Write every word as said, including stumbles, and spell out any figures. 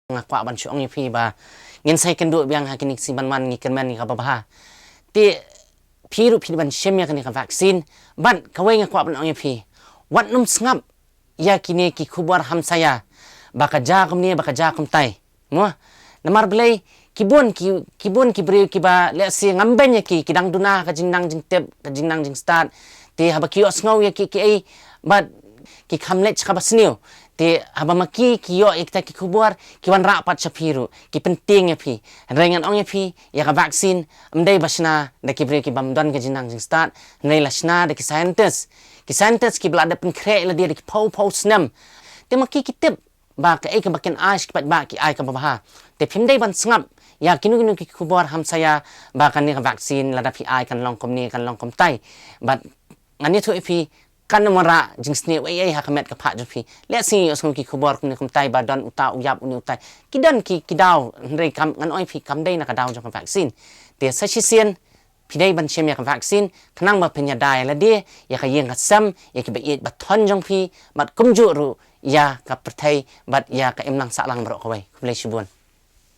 nga kwah ban shu ong ïa phi ba ngin sa ïakynduh biang ha kine ki sngi ban wan, ngi kyrmen ïa kaba bha. Te phi ruh phi dei ban shim ïa kane ka vaccine. Bad kawei nga kwah ban ong ïa phi, wat nym sngap ïa kine ki khubor hamsaïa ba ka jia kumne, ba ka jia kumtai. Mo, namar balei, ki bun ki, ki bun ki briew kiba, let's say, ngam beiñ ïa ki, ki dang duna ka jingnang jingtip, ka jingnang jingstad. Te haba ki ïohsngew ïa ki, ki ei, bad ki kham leit sha kaba sniew. Te haba ma ki, ki ïoh ïa kita ki khubor, ki wanrah pat sha phi ruh, ki pyntieng ïa phi. Hynrei ngan ong ïa phi, ïa ka vaccine ym dei ba shna da ki briew ki bym don ka jingnang jingstad, hynrei la shna da ki scientist. Ki scientist kiba la dep pynkhreh ïa lade da ki phew phew snem. Te ma ki, ki tip ba kaei kaba kin ai sha ki paidbah, ki ai kaba bha. Te phim dei ban sngap ïa kino kino ki khubor hamsaïa ba kane ka vaccine lada phi ai kan long kumne, kan long kumtai. Bad ngan ïathuh ïa phi, kan ym wanrah jingsniew ei ei ha ka met ka phad jong phi. Let's say, ïohsngew ki khubor kumne kumtai ba don uta u ïap, une utai. Ki don ki, ki daw, hynrei kam, ngan ong ïa phi, kam dei na ka daw jong ka vaccine. Te sa shisien phi dei ban shim ïa ka vaccine khnang ba phin ïada ïa lade, ïa ka ïing ka sem, ïa kiba ïeit ba thon jong phi, bad kumjuh ruh ïa ka pyrthei bad ïa ka imlang sahlang baroh kawei. Khublei shibun.